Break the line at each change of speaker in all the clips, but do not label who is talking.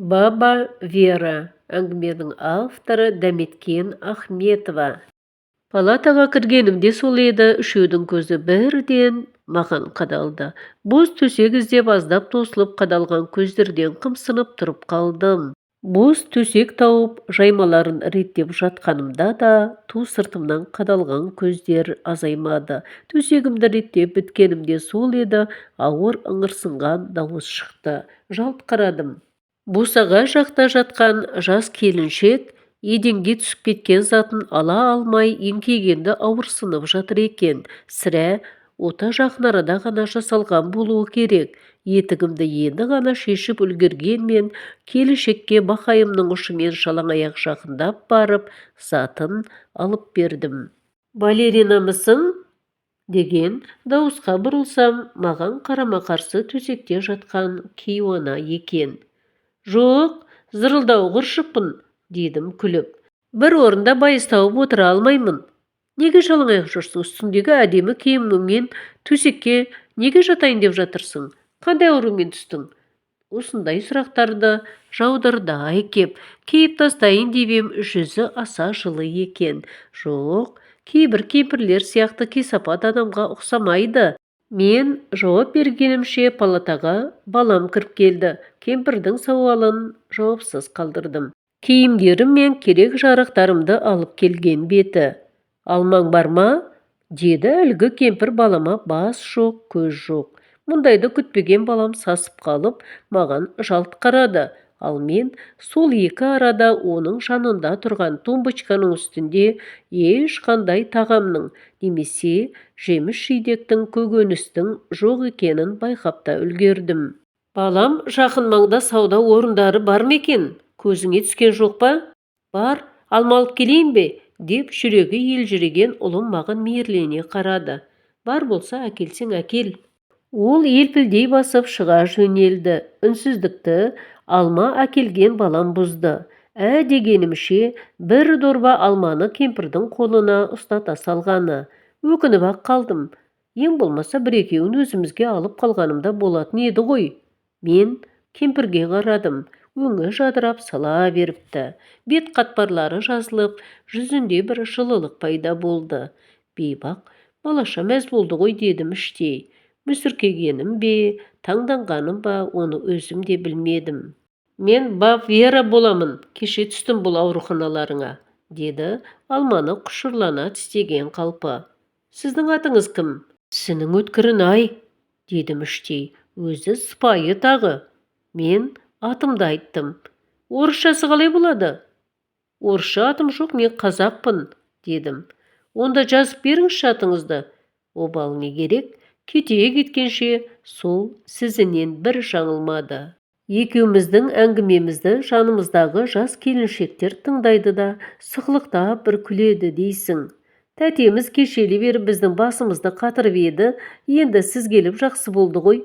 Баба Вера. Әңгіменің авторы Дәметкен Ахметова. Палатаға кіргенімде сол еді, үшеудің көзі бірден маған қадалды. Бос төсек іздеп аздап тосылып, қадалған көздерден қымсынып тұрып қалдым. Бос төсек тауып, жаймаларын реттеп жатқанымда да ту сыртымнан қадалған көздер азаймады. Төсегімді реттеп біткенімде сол еді, ауыр ыңырсынған дауыс шықты. Жалт қарадым. Босаға жақта жатқан жас келіншек еденге түсіп кеткен затын ала алмай, еңкейгенде ауырсынып жатыр екен. Сірә, ота жақын арада ғана жасалған болуы керек. Етігімді енді ғана шешіп үлгерген мен келіншекке бақайымның ұшымен жалаң аяқ жақындап барып, затын алып бердім. «Балеринамысың?» деген дауысқа бұрылсам, маған қарама-қарсы төсекте жатқан кейуана екен. «Жоқ, зырылдауық ұршықпын», – дедім күліп. «Бір орында байыз тауып отыра алмаймын». «Неге жалаңаяқ жүрсің? Үстіңдегі әдемі киіміңмен төсекке неге жатайын деп жатырсың? Қандай аурумен түстің?» Осындай сұрақтарды жаудырды-ай кеп. Кейіп тастайын деп ем, жүзі аса жылы екен. Жоқ, кейбір кемпірлер сияқты кесапат адамға ұқсамайды. Мен жауап бергенімше палатаға балам кіріп келді. Кемпірдің сауалын жауапсыз қалдырдым. Киімдерім мен керек-жарақтарымды алып келген беті. «Алмаң бар ма?» – деді әлгі кемпір балама бас жоқ, көз жоқ. Мұндайды күтпеген балам сасып қалып, маған жалт қарады. Ал мен сол екі арада оның жанында тұрған тумбочканың үстінде ешқандай тағамның немесе жеміс-жидектің, көкөністің жоқ екенін байқап та үлгердім. «Балам, жақын маңда сауда орындары бар ма екен? Көзіңе түскен жоқ па?» «Бар, алма алып келейін бе?» – деп жүрегі елжіреген ұлым маған мейірлене қарады. «Бар болса, әкелсең, әкел». Ол елпілдей басып шыға жөнелді. Үнсіздікті алма әкелген балам бұзды. Ә дегенімше бір дорба алманы кемпірдің қолына ұстата салғаны. Өкініп-ақ қалдым. Ең болмаса бір-екеуін өзімізге алып қалғанымда болатын еді ғой. Мен кемпірге қарадым. Өңі жадырап сала беріпті. Бет қатпарлары жазылып, жүзінде бір жылылық пайда болды. «Бейбақ балаша мәз болды ғой», – дедім іштей. Мүсіркегенім бе, таңданғаным ба, оны өзім де білмедім. «Мен баб Вера боламын, кеше түстім бұл ауруханаларыңа», – деді алманы құшырлана тістеген қалпы. «Сіздің атыңыз кім?» «Тісінің өткірін-ай», – дедім іштей. «Өзі сыпайы тағы». Мен атымды айттым. «Орысшасы қалай болады?» «Орысша атым жоқ, мен қазақпын», – дедім. «Онда жазып беріңізші атыңызды». Обал не керек, кете кеткенше сол сізінен бір жаңылмады. Екеуміздің әңгімемізді жанымыздағы жас келіншектер тыңдайды да, сықылықтап бір күледі дейсің. «Тәтеміз кешелі бері біздің басымызды қатырып еді, енді сіз келіп жақсы болды ғой».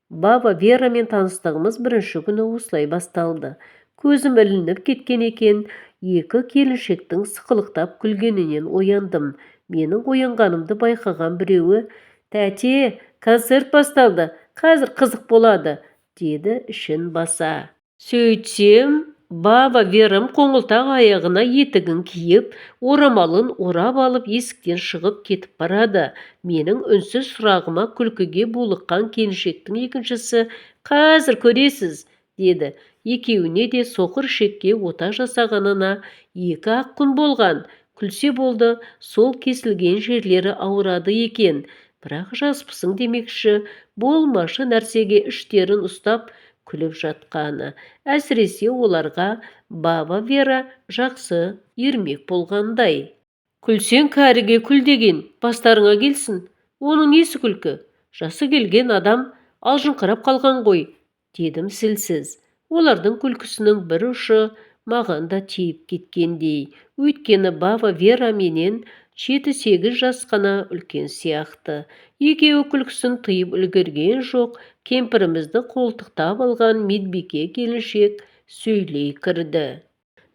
Баба Верамен таныстығымыз бірінші күні осылай басталды. Көзім ілініп кеткен екен, екі келіншектің сықылықтап күлгенінен ояндым. Менің оянғанымды байқаған біреуі: «Тәте, концерт басталды, қазір қызық болады», – деді ішін баса. Сөйтсем, баба Верам қоңылтақ аяғына етігін киіп, орамалын орап алып, есіктен шығып кетіп барады. Менің үнсіз сұрағыма күлкіге булыққан келіншектің екіншісі: «Қазір көресіз», – деді. Екеуіне де соқыр ішекке ота жасағанына 2-ақ күн болған. Күлсе болды, сол кесілген жерлері ауырады екен. Бірақ жаспысың демекші, болмашы нәрсеге іштерін ұстап күліп жатқаны. Әсіресе оларға баба Вера жақсы ермек болғандай. «Күлсең, кәріге күл деген бастарыңа келсін. Оның несі күлкі? Жасы келген адам алжыңқырап қалған ғой», – дедім зілсіз. Олардың күлкісінің бір ұшы маған да тиіп кеткендей. Өйткені баба Вера менен 7-8 жас қана үлкен сияқты. Екеуі күлкісін тыйып үлгерген жоқ, кемпірімізді қолтықтап алған медбике келіншек сөйлей кірді.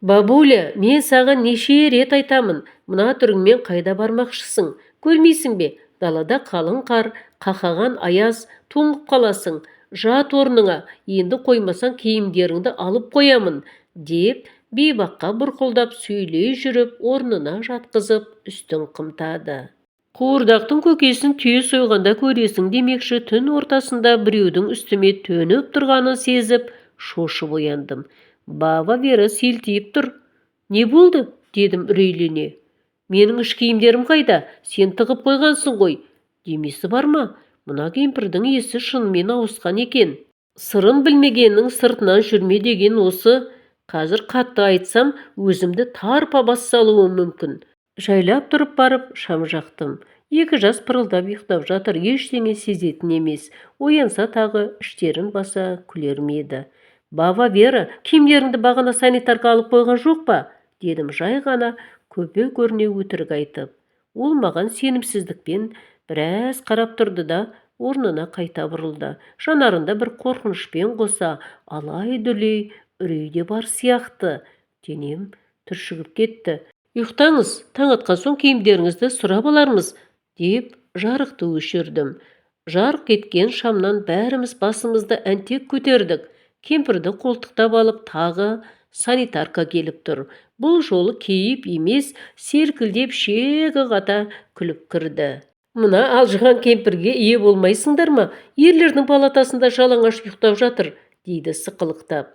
«Бабуля, мен саған неше рет айтамын, мына түріңмен қайда бармақшысың? Көрмейсің бе, далада қалың қар, қақаған аяз, тоңып қаласың. Жат орныңа, енді қоймасаң, киімдеріңді алып қоямын, деп Бейбаққа бұрқылдап сөйлей жүріп, орнына жатқызып, үстін қымтады. Қуырдақтың көкесін түйе сойғанда көресің демекші, түн ортасында біреудің үстіме төніп тұрғанын сезіп, шошып ояндым. Баба Вера селтиіп тұр. Не болды? Дедім үрейлене. Менің іш киімдерім қайда? Сен тығып қойғансың ғой. Демесі бар ма? Мына кемпірдің есі шынымен ауысқан екен. Сырын білмегеннің сыртынан жүрме деген осы. Қазір қатты айтсам, өзімді тарпа бас салуым мүмкін. Жайлап тұрып барып, шам жақтым. Екі жас пырылдап ұйықтап жатыр, ештеңе сезетін емес. Оянса, тағы іштерін баса күлер ме еді? Баба Вера, киімдеріңді бағана санитарка алып қойған жоқ па? Дедім жай ғана, көпе көріне өтірік айтып. Ол маған сенімсіздікпен біраз қарап тұрды да, орнына қайта бұрылды. Жанарында бір қорқынышпен қоса алай-дүлей үрей де бар сияқты. Денем түршігіп кетті. Ұйықтаңыз, таң атқан соң киімдеріңізді сұрап алармыз, деп жарықты өшірдім. Жарқ еткен шамнан бәріміз басымызды әнтек көтердік. Кемпірді қолтықтап алып тағы санитарка келіп тұр. Бұл жолы кейіп емес, селкілдеп, шегі қата күліп кірді. Мына алжыған кемпірге ие болмайсыңдар ма? Ерлердің палатасында жалаңаш ұйықтап жатыр, дейді сықылықтап.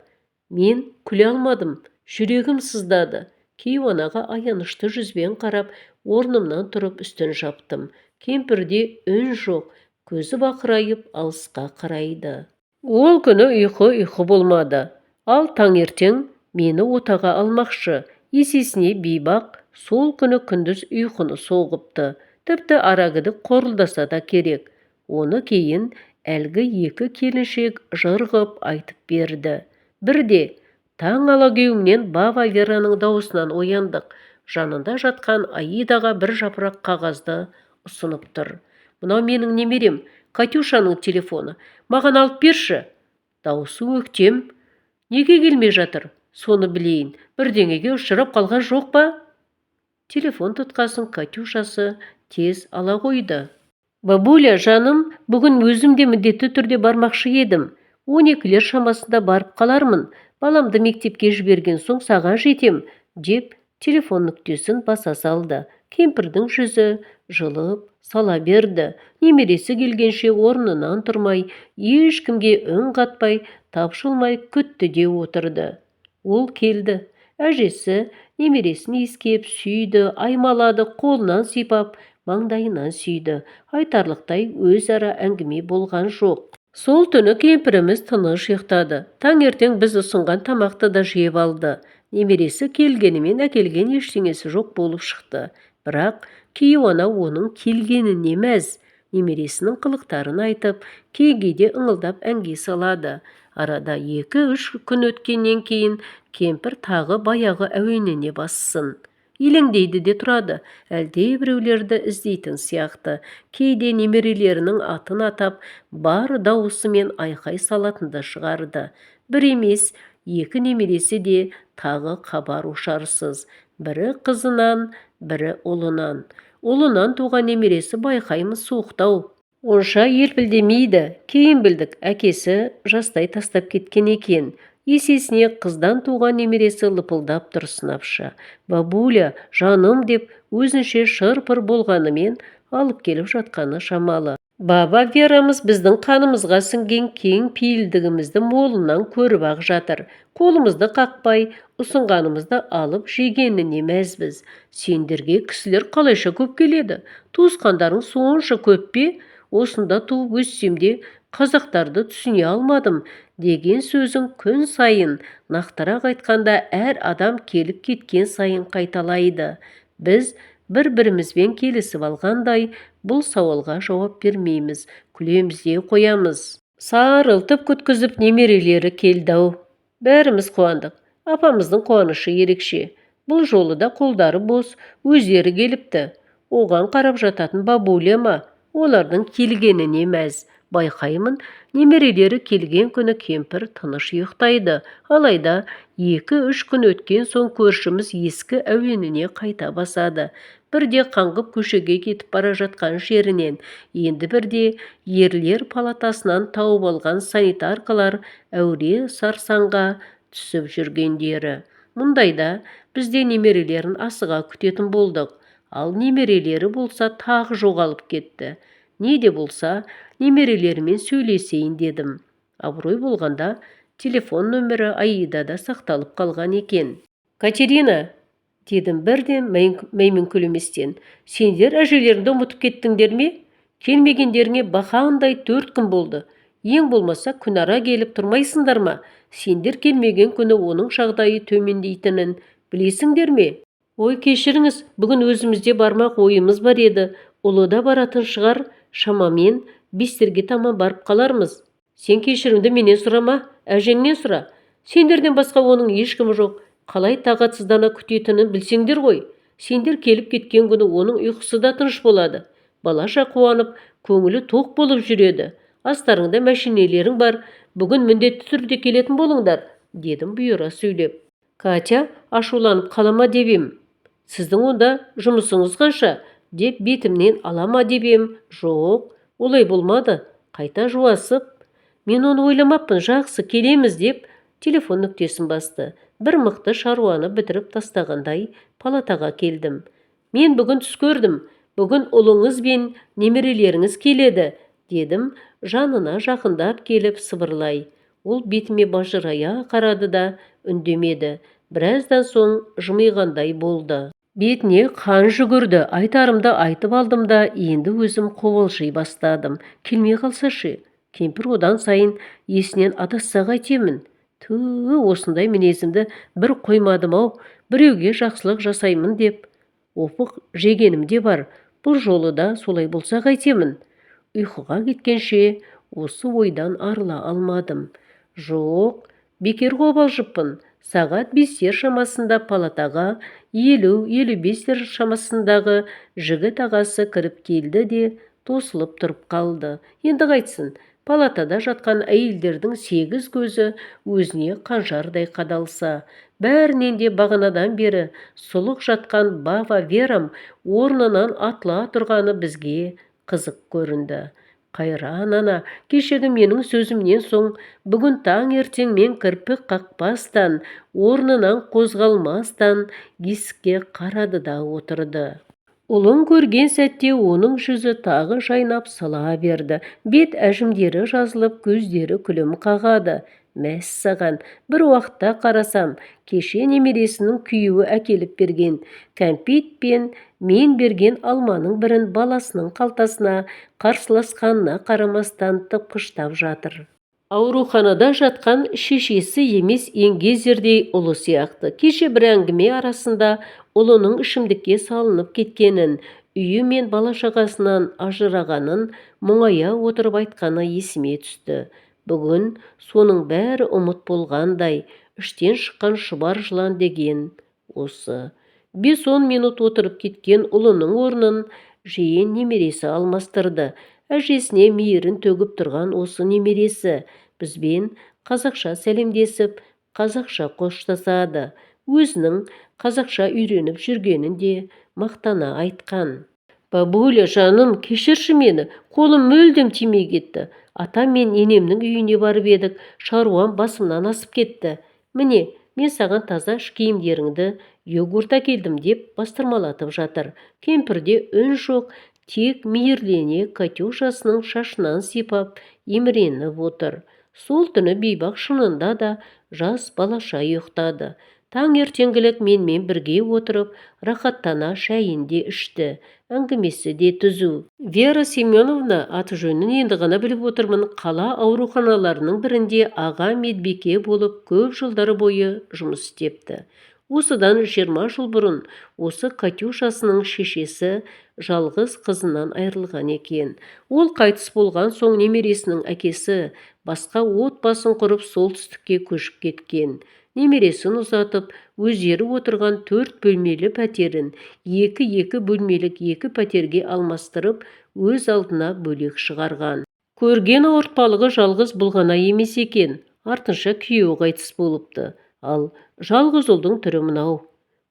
Мен күле алмадым, жүрегім сыздады. Кейуанаға аянышты жүзбен қарап, орнымнан тұрып үстін жаптым. Кемпірде үн жоқ, көзі бақырайып алысқа қарайды. Ол күні ұйқы ұйқы болмады. Ал таңертең мені отаға алмақшы. Есесіне Бейбақ сол күні күндіз ұйқыны соғыпты. Тіпті арагідік қорылдаса да керек. Оны кейін әлгі екі келіншек жыр ғып айтып берді. Бірде таң алагеуімнен баба Вераның дауысынан ояндық. Жанында жатқан Аидаға бір жапырақ қағазды ұсынып тұр. Мынау менің немерем, Катюшаның телефоны. Маған алып берші. Даусы өктем. Неге келмей жатыр? Соны білейін. Бірдеңеге ұшырап қалған жоқ па? Телефон тұтқасын Катюшасы тез ала қойды. Бабуля, жаным, бүгін өзім де міндетті түрде бармақшы едім. 12-лер шамасында барып қалармын. Баламды мектепке жіберген соң саған жетем, деп телефон нүктесін баса салды. Кемпірдің жүзі жылып сала берді. Немересі келгенше орнынан тұрмай, ешкімге үн қатпай, тапжылмай күтті де отырды. Ол келді. Әжесі немересін иіскеп, сүйді, аймалады, қолынан сипап, маңдайынан сүйді. Айтарлықтай өзара әңгіме болған жоқ. Сол түні кемпіріміз тыныш ұйықтады. Таңертең біз ұсынған тамақты да жеп алды. Немересі келгенімен әкелген ештеңесі жоқ болып шықты. Бірақ кейуана оның келгеніне мәз. Немересінің қылықтарын айтып, кей-кейде ыңылдап әнге салады. Арада 2-3 күн өткеннен кейін кемпір тағы баяғы әуеніне бассын. Елеңдейді де тұрады, әлде біреулерді іздейтін сияқты. Кейде немерелерінің атын атап, бар дауысымен айқай салатын да шығарды. Бір емес, екі немересі де тағы хабар-ошарсыз. Бірі қызынан, бірі ұлынан. Ұлынан туған немересі байқаймыз суықтау. Онша елпілдемейді. Кейін білдік, әкесі жастай тастап кеткен екен. Есесіне қыздан туған немересі лыпылдап тұр сынапша. Бабуля, жаным деп өзінше шыр-пыр болғанымен алып келіп жатқаны шамалы. Баба Верамыз біздің қанымызға сіңген кең пейілдігімізді молынан көріп-ақ жатыр. Қолымызды қақпай, ұсынғанымызды алып жегеніне мәзбіз. Сендерге кісілер қалайша көп келеді? Туысқандарың сонша көп пе? Осында туып өссем де қазақтарды түсіне алмадым деген сөзін күн сайын, нақтырақ айтқанда, әр адам келіп кеткен сайын қайталайды. Біз бір-бірімізбен келісіп алғандай, бұл сауалға жауап бермейміз, күлеміз де қоямыз. Сарылтып күткізіп немерелері келді-ау. Бәріміз қуандық. Апамыздың қуанышы ерекше. Бұл жолы да қолдары бос, өздері келіпті. Оған қарап жататын бабуля ма? Олардың келгеніне мәз. Байқаймын, немерелері келген күні кемпір тыныш ұйықтайды. Алайда 2-3 күн өткен соң көршіміз ескі әуеніне қайта басады. Бірде қаңғып көшеге кетіп бара жатқан жерінен, енді бірде ерлер палатасынан тауып алған санитаркалар әуре-сарсаңға түсіп жүргендері. Мұндайда біз де немерелерін асыға күтетін болдық. Ал немерелері болса тағы жоғалып кетті. Не де болса немерелерімен сөйлесейін дедім. Абырой болғанда, телефон нөмірі Аидада сақталып қалған екен. «Катерина», дедім бірден мәймөңкелеместен, «сендер әжелеріңді ұмытып кеттіңдер ме? Келмегендеріңе бақандай 4 күн болды. Ең болмаса күнара келіп тұрмайсыңдар ма? Сендер келмеген күні оның жағдайы төмендейтінін білесіңдер ме?» «Ой, кешіріңіз, бүгін өзімізде бармақ ойымыз бар еді. Ұлы да баратын шығар, шамамен 5-терге таман барып қалармыз». «Сен кешірімді менен сұрама, әжеңнен сұра. Сендерден басқа оның ешкімі жоқ. Қалай тағатсыздана күтетінін білсеңдер ғой. Сендер келіп кеткен күні оның ұйқысы да тыныш болады. Балаша қуанып, көңілі тоқ болып жүреді. Астарыңда мәшинелерің бар. Бүгін міндетті түрде келетін болыңдар», дедім бұйыра сөйлеп. Катя ашуланып қала ма деп ем. «Сіздің онда жұмысыңыз қанша?» деп бетімнен ала ма деп ем, жоқ, олай болмады. Қайта жуасып, «Мен оны ойламаппын, жақсы, келеміз», деп телефон нүктесін басты. Бір мықты шаруаны бітіріп тастағандай палатаға келдім. «Мен бүгін түс көрдім. Бүгін ұлыңыз бен немерелеріңіз келеді», дедім жанына жақындап келіп сыбырлай. Ол бетіме бажырая қарады да үндемеді. Біраздан соң жымиғандай болды. Бетіне қан жүгірді. Айтарымды айтып алдым да, енді өзім қобалжи бастадым. Келмей қалса ше? Кемпір одан сайын есінен адасса қайтемін? Түу, осындай мінезімді бір қоймадым-ау. Біреуге жақсылық жасаймын деп опық жегенім де бар. Бұл жолы да солай болса қайтемін? Ұйқыға кеткенше осы ойдан арыла алмадым. Жоқ, бекер қобалжыппын. Сағат 5-тер шамасында палатаға 50-55-тер шамасындағы жігіт ағасы кіріп келді де, тосылып тұрып қалды. Енді қайтсін, палатада жатқан әйелдердің сегіз көзі өзіне қанжардай қадалса, бәрінен де бағанадан бері сұлық жатқан баба Верам орнынан атыла тұрғаны бізге қызық көрінді. Қайран ана, кешегі менің сөзімнен соң бүгін таңертеңмен кірпік қақпастан, орнынан қозғалмастан есікке қарады да отырды. Ұлын көрген сәтте оның жүзі тағы жайнап сала берді. Бет әжімдері жазылып, көздері күлім қағады. Мәссаған, бір уақытта қарасам, кеше немересінің күйеуі әкеліп берген кәмпит пен мен берген алманың бірін баласының қалтасына қарсыласқанына қарамастан тыпқыштап жатыр. Ауруханада жатқан шешесі емес, еңгезердей ұлы сияқты. Кеше бір әңгіме арасында ұлының ішімдікке салынып кеткенін, үйі мен бала-шағасынан ажырағанын мұңая отырып айтқаны есіме түсті. Бүгін соның бәрі ұмыт болғандай. Іштен шыққан шұбар жылан деген осы. 5-10 минут отырып кеткен ұлының орнын жиен немересі алмастырды. Әжесіне мейірін төгіп тұрған осы немересі бізбен қазақша сәлемдесіп, қазақша қоштасады. Өзінің қазақша үйреніп жүргенін де мақтана айтқан. «Бабуля, жаным, кешірші мені, қолым мүлдем тимей кетті. Атам мен енемнің үйіне барып едік, шаруам басымнан асып кетті. Міне, мен саған таза іш киімдеріңді, йогурт әкелдім», деп бастырмалатып жатыр. Кемпірде үн жоқ, тек мейірлене Катюшасының шашынан сипап, еміреніп отыр. Сол түні Бейбақ шынында да жас балаша ұйықтады. Таңертеңгілік менімен бірге отырып, рахаттана шәйін де ішті. Әңгімесі де түзу. Вера Семеновна, аты-жөнін енді ғана біліп отырмын, қала ауруханаларының бірінде аға медбике болып көп жылдар бойы жұмыс істепті. Осыдан 20 жыл бұрын осы Катюшасының шешесі жалғыз қызынан айырылған екен. Ол қайтыс болған соң немересінің әкесі басқа отбасын құрып, солтүстікке көшіп кеткен. Немересін ұзатып, өздері отырған төрт бөлмелі пәтерін екі-екі бөлмелік екі пәтерге алмастырып, өз алдына бөлек шығарған. Көрген ауыртпалығы жалғыз бұл ғана емес екен. Артынша күйеуі қайтыс болыпты. Ал жалғыз ұлдың түрі мынау.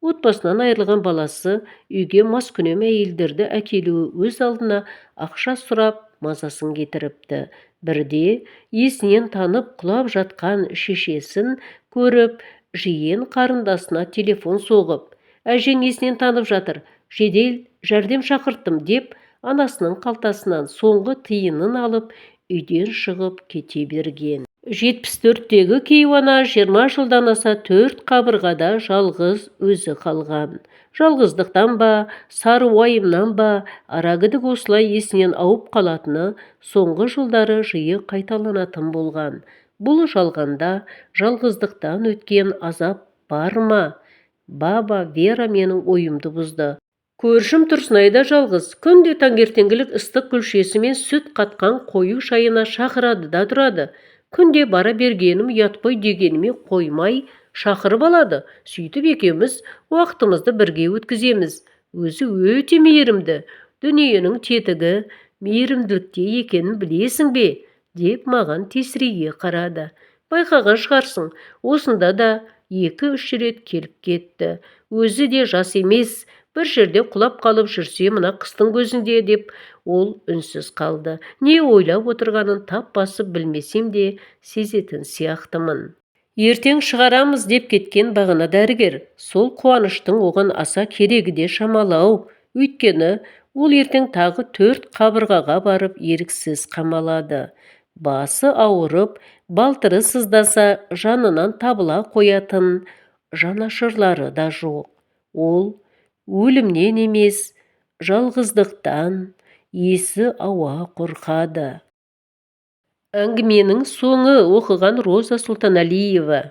Отбасынан айырылған баласы үйге маскүнем әйелдерді әкелуі өз алдына ақша сұрап мазасын кетіріпті. Бірде есінен танып құлап жатқан шешесін көріп, жиен қарындасына телефон соғып, «Әжең есінен танып жатыр, жедел жәрдем шақырттым» деп анасының қалтасынан соңғы тиынын алып, үйден шығып кете берген. 74-тегі кейуана 20 жылдан аса төрт қабырғада жалғыз өзі қалған. Жалғыздықтан ба, сары уайымнан ба, арагідік осылай есінен ауып қалатыны соңғы жылдары жиі қайталанатын болған. Бұл жалғанда жалғыздықтан өткен азап бар ма? Баба Вера менің ойымды бұзды. Көршім Тұрсынай да жалғыз. Күнде таңертеңгілік ыстық күлшесі мен сүт қатқан қою шайына шақырады да тұрады. Күнде бара бергенім ұят қой дегеніме қоймай шақырып алады. Сөйтіп екеуміз уақытымызды бірге өткіземіз. Өзі өте мейірімді. Дүниенің тетігі мейірімділікте екенін білесің бе? Деп маған тесірейе қарады. Байқаған шығарсың, осында да 2-3 рет келіп кетті. Өзі де жас емес, бір жерде құлап қалып жүрсе мына қыстың көзінде деп ол үнсіз қалды. Не ойлап отырғанын тап басып білмесем де сезетін сияқтымын. Ертең шығарамыз деп кеткен бағана дәрігер. Сол қуаныштың оған аса керегі де шамалы-ау. Өйткені ол ертең тағы 4 қабырғаға барып еріксіз қамалады. Басы ауырып, балтыры сыздаса жанынан табыла қоятын жанашырлары да жоқ. Ол өлімнен емес, жалғыздықтан есі ауа қорқады. Әңгіменің соңы. Оқыған Роза Сұлтаналиева.